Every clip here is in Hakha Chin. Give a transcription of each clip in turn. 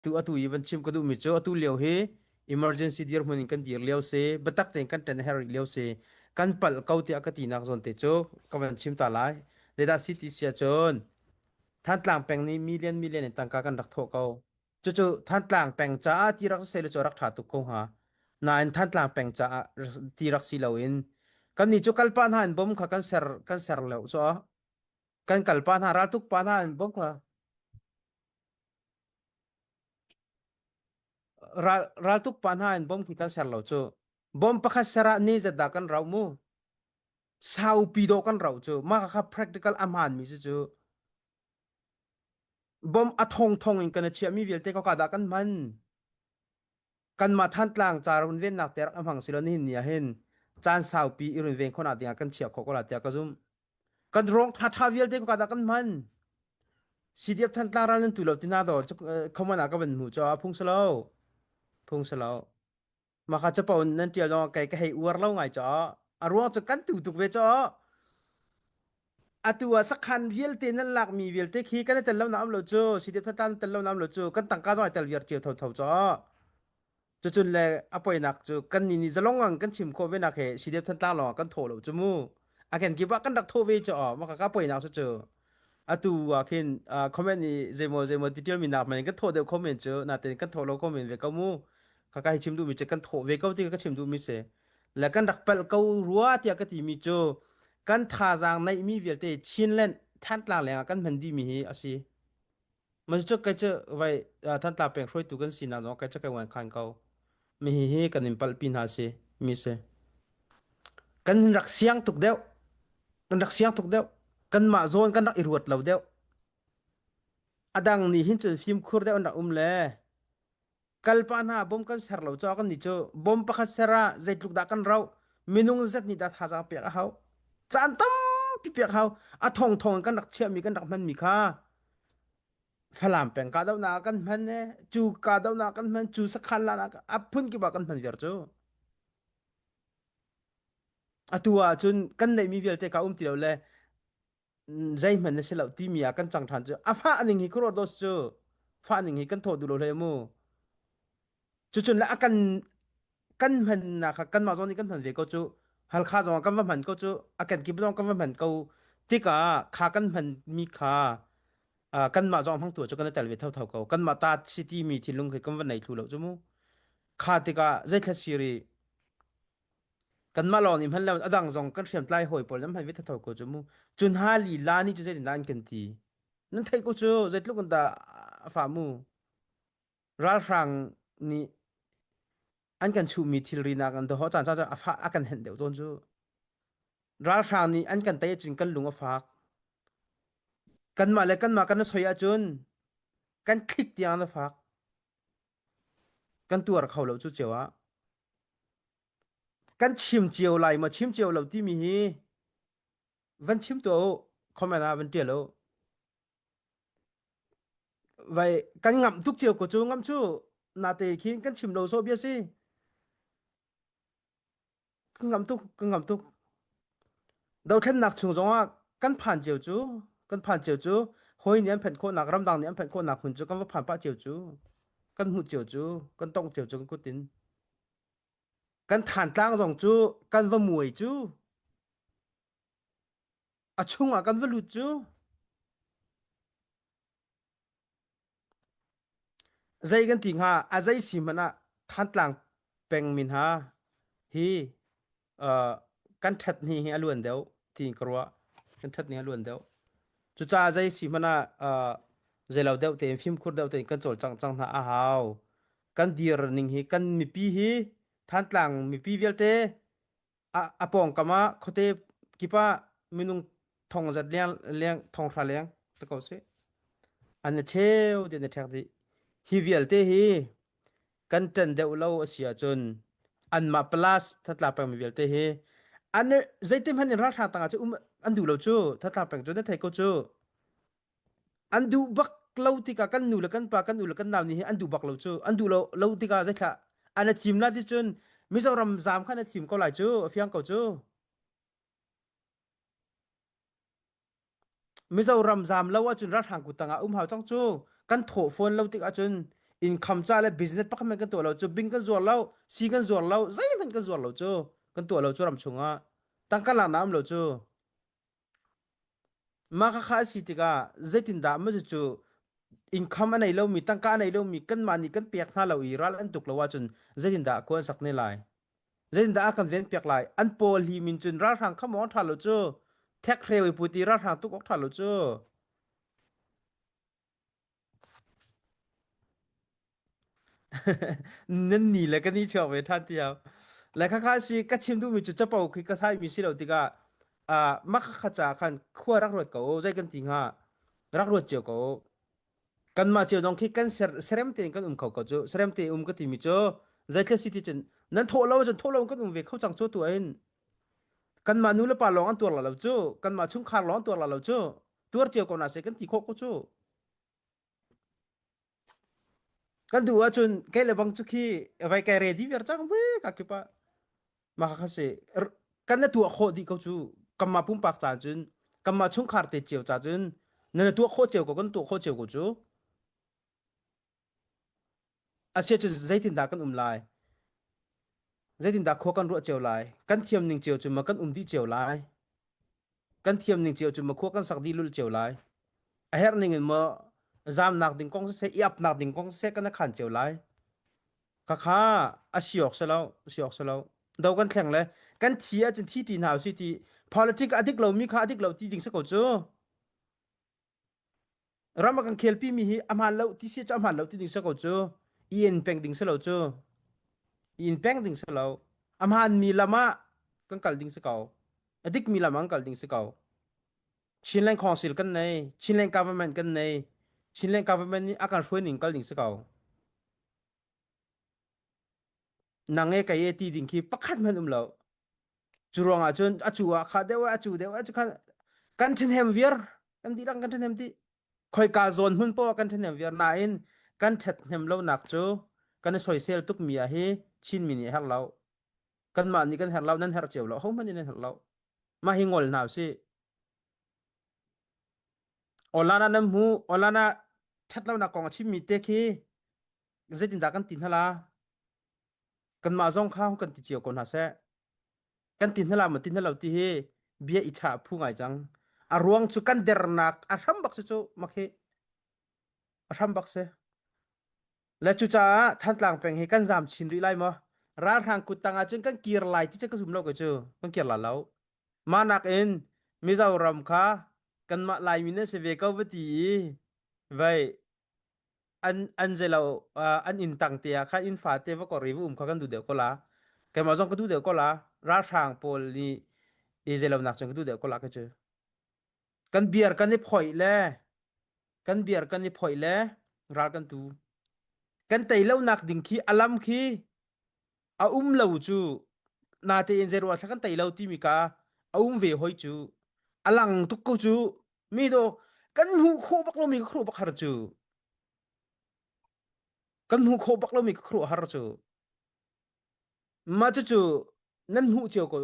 Tu atu i van chim ka duhmi cu atu lio hi emergency dirhmun in kan dir lio si, biatak tein kan ṭan a herh rih lio si. Kan palh ko tiah ka tinak zawn te cu ka van chim ta lai. Zeidah si ti si ahcun Thantlang peng nih million million in tangka kan rak thawh ko. Cucu Thantlang peng caah ti rak si sehlaw cu rak ṭha tuk ko hnga. Nain Thantlang peng caah ti rak si loin kannih cu kalpah hna in bom kha kan ser kan ser lio cu kan kalpah hna raltuk pa hna in bom kha Ral, raltuk pa hna in bom khi kan ser lo cu. Bom pakhat ser ah ni zat dah kan rau mu. Saupi dawh kan rau cu. Mah kha practical a hmaan mi cu cu. Bom a thong thong in kan i chiah mi vialte ka dah kan hman. Kanmah Thantlang ca runvennak te rak a hmang si lo nihin ni ah hin caan saupi i runven khawhnak dingah kan chiah khawh ko la tiah ka zumh. Kan rawng ṭhaṭha vialte ka dah kan hman. CDF Thantlang ral nan tu lo tina do common ah ka van hmu cho a phung salo. Phung salo. Maka capo nan tial zong kai ka hei uar lo ngai cho. A ruang cu kan tu tuk ve cho. Atu ah sakhan vialte nan lakmi vialte khi kan i tel lo na am lo cu CDF Thantlang nan tel lo na am lo cu kan tangka zong ai tel viar cio tho tho cho. Cucun le a poinak cu kan nih nih zalong ang kan chim khawh ve nak he CDF Thantlang lawng ah kan thawh lo cu mu. A kenkip ah kan rak thawh ve cu aw maka ka poinak cu cu atu ah khin comment i zeimaw zeimaw ti tial mi nak men kan thawh deuh comment cu natin kan thawh lo comment ve ko mu. Ka ka hi chim duh mi cu kan thawh ve ko ti ka chim duh mi si. Le kan rak palh ko rua tiah ka ti mi cu kan thazaang neih mi vialte Chinland Thantlang leng ah kan hman dih mi hi a si. Mas cu kai cu vai Thantlang peng hruaitu kan sinak zong kai cu kai wan khan ko. Mi hi hi kan in palpi hna si mi si. Kan rak siang tuk deuh. Kan rak siang tuk deuh. Kanmah zawn kan rak i ruat lo deuh. Adang nih hin cun fimkhur deuh an rak um le kalpa hna bom kan ser lo caw kan nih cu bom pakhat ser ah zeitluk dah kan rauh minung zat nih dah thazaang pek a hau caan tampi pek hau a thong thong in kan rak chiahmi kan rak hmanmi kha Falam peng kahdohnak ah kan hman e cu kahdohnak kan hman cu sakhan lanak a phun kip ah kan hman viar cu atu ah cun kan neihmi vialte ka um ti lo le zeihmanh na si lo timi ah kan cang ṭhan cu a fah ning hi khuaruah dos cu fah ning hi kan thawh duh lo hlei mu cucun le a kan kan hmannak kha kanmah zong nih kan hman ve ko cu Halkha zong ah kan va hman ko cu a kan kip zong kan va hman ko tikah kha kan hman mi kha kanmah zong hmangtu cu kan i tel ve thotho ko kanmah ta si timi thinlung khi kan va nei thlu lo cu mu kha tikah zeithla siri Kanmah lawng nih hman lo a dang zong kan hriamtlai hawi pawl nan hman ve thatho ko cu mu. Cu hna lila nih cu zeitindah an kan ti? Nan theih ko cu zeitluk in dah a fah mu. Ralhrang nih an kan chuhmi thilri nak an doh caan caan a fah a kan henh deuh tawn cu. Ralhrang nih an kan tei ahcun kan lung a fak. Kanmah le kanmah kan i soi ahcun kan thlik tiang a fak. Kan tuar kho lo cu cio ah. Kan chim cio lai maw chim cio lo timi hi van chim tuah u comment ah van tial u vai kan ngamh tuk cio ko cu ngamh cu nate khin kan chim lo so bia si kan ngamh tuk kan ngamh tuk dothlennak chung zongah kan phan cio cu kan phan cio cu hawi nih an phanh khawhnak ramdang nih an phanh khawhnak hmun cu kan va phan pah cio cu kan hmuh cio cu kan tong cio cu kan kut in Kan Thantlang zong cu kan va muai cu a chungah kan va lut cu zei kan ti hnga a zei si hmanh ah Thantlang peng min ha hi uh, kan ṭhat ni hi a luan deuh ti ka ruah kan ṭhat ni a luan deuh cucaah zei si hmanh ah uh, zeilo deuh tein fimkhur deuh tein kan cawlcangh cang hna a hau kan dir ning hi kan mipi hi Thantlang mipi vialte a, a pawngkam ah khuate kip ah minung thong zat leng leng thong hra leng te ko si an na cheu ti na ṭhek dih hi vialte hi kan ṭan deuh lo a si ahcun anmah plus thatla peng mi vialte hi an zeitin hmanh in ralhrang tangah cu um an duh lo cu thatla peng cu na thei ko cu An duh bak lo tikah kan nu le kan pa kan u le kan nau nih hi an duh bak lo cu an duh lo lo tikah zeithlah an a thim la ti cun Mizoram zaam khan a thim ko lai cu a fiang ko cu Mizoram zaam lo ahcun ralhrang kut tangah um hau cang cu kan thawh fawn lo tik ahcun Income ca le business pakhat hmanh kan tuah lo cu bing kan zuar lo, si kan zuar lo, zeihmanh kan zuar lo cu kan tuah lo cu ram chungah tangka laknak um lo cu. Mah khakha a si tikah zeitindah maw cucu income a nei lomi tangka a nei lomi kanmah nih kan pek hna lo i ral an tuk lo ahcun zeitindah khua an sak ne lai? Zeitindah a kan venpiak lai? An paw hlim in cun ralhrang kham awk ṭha lo cu. Thekhreu i put i ralhrang tuk awk ṭha lo cu. Nan ni le ka ni chuak ve ṭhan tiang. Le khakha si ka chim duhmi cu capo khi ka saimi si lo tikah ah mah khakha ca khan khua rak ruat ko zei kan ti hnga rak ruat cio ko kanmah cio zong khi kan ser serem tein kan um kho ko cu serem te um ka timi cu zeitlai si ti cun nan thawh lo cun thawh lo kan um ve kho cang cu tu in kanmah nu le pa lawng an tuar la lo cu kanmah chungkhar lawng an tuar la lo cu tuar cio ko na se kan ti khawh ko cu Kan duh ahcun kei le bang cu khi vai kai ready viar cang ve ka kipa. Mah kha si kan na tuah khawh dih ko cu kanmah pumpak ca cun kanmah chungkhar te cio ca cun na na tuah khawh cio ko kan tuah khawh cio ko cu. Asia cun zeitindah kan um lai? Zeitindah khua kan ruah cio lai? Kan thiam ning cio cu ma kan um dih cio lai? Kan thiam ning cio cu ma khua kan sak dih lul cio lai? A herh ning in maw zamnak ding kong siseh, i apnak ding kong siseh kan khan cio lai. Khakha a si awk si lo, si awk si lo. Do kan thleng le kan thi ahcun thi ti hna usih ti politics a dik lomi kha a dik lo ti ding si ko cu. Ram a kan khelpi mi hi a hmaan lo ti si cu a hmaan lo ti ding si ko cu. I in peng ding si lo cu. I in peng ding si lo. A hmaan mi lam ah kan kal ding si ko. A dik mi lam ah kan kal ding si ko. Chinland Council kan nei, Chinland government kan nei. Chinland government nih a kan hruai ning kal ding si ko. Nang e kai e ti ding khi pakhat hmanh um lo. Cu ruang ah cun a cu ah kha deuh a cu deuh a cu kha kan ṭhahnem viar kan dihlak kan ṭhahnem dih. Khoika zawn hmun poah kan ṭhahnem viar nain kan ṭhathnem lonak cu kan i soisel tukmi ah hi Chinmi nih a herh lo. Kanmah nih kan herh lo, nan herh cio lo, hohmanh nih nan herh lo. Mah hi ngol hna usih. Online ah nan hmu, online ah ṭhatlonak kong a chimmi te khi zeitindah kan ti hna la? Kanmah zong kha kan ti cio ko hna seh. Kan ti hna la maw ti hna lo ti hi bia i chah phu ngai cang. A ruang cu kan dernak a hram bak si cu mak hi. A hram bak si. Le cucaah Thantlang peng hi kan zam chin rih lai maw? Ralhrang kut tang ahcun kan kir lai ti cu ka zum lo ko cu. Kan kir la lo. Mah nakin Mizoram kha kanmah Laimi nan si ve ko va ti i vei an an zeilo an inn tang te ah khan inn fate va kor i va um kha kan duh deuh ko la. Keimah zong ka duh deuh ko la. Ralhrang pawl nih i zeilo nak cun ka duh deuh ko la ka cu. Kan biar kan i phoih le kan biar kan i phoih le ral kan tu. Kan tei lonak ding khi a lam khi a um lo cu natein zeiruah thla kan tei lo timi ka a um ve hoi cu a lang tuk ko cu mi do kan hmuh khawh bak lomi ka khuruh bak har cu kan hmuh khawh bak lomi ka khuruh har cu mah cucu nan hmuh cio ko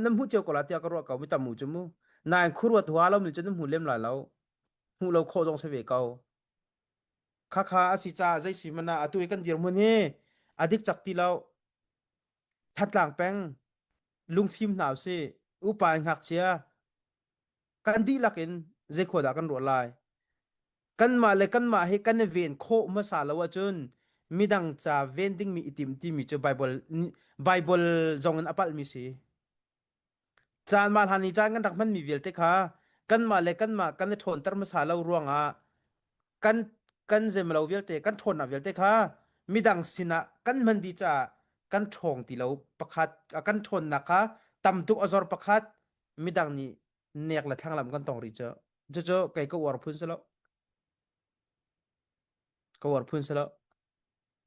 nan hmuh cio ko la tiah ka ruah ko mi tam mu cu mu nain khuruat hua lomi cu nan hmu lem lai lo hmuh lo khawh zong si ve ko Khakha a si caah zei si hmanh ah atu i kan dirhmun hi a dik cak ti lo. Thantlang peng lungfim hna usih. Upa in ngakchia kan dihlak in zei khua dah kan ruah lai. Kanmah le kanmah hi kan i ven khawh hmasa lo ahcun midang ca ven dingmi i tim timi cu Bible Bible zong in a palhmi si. Caan mah hlan i caan kan rak hmanmi vialte kha kanmah le kanmah kan i ṭhawnter hmasa lo ruangah kan kan zemlo vialte kan ṭhawnnak vialte kha midang sinah kan hman dih caah kan ṭhawng ti lo pakhat kan ṭhawnnak kha tam tuk a zor pakhat midang nih nek le thlanglam kan tong rih cu cucu kei ka uar phun si lo ka uar phun si lo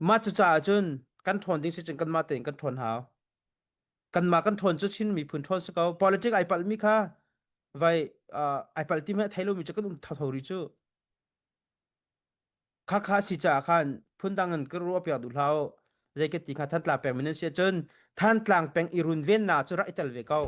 mah cucaah cun kan ṭhawn ding si cun kanmah tein kan ṭhawn hau kanmah kan ṭhawn cu Chin miphun ṭhawn si ko politics ai palhmi kha vai ai palh ti hmanh a thei lomi cu kan um thotho rih cu kha kha si caah khan phundang in ka ruah piak duh hlah u zei ka ti kha Thantlang peng min an si ahcun Thantlang peng i runvennak cu rak i tel ve ko.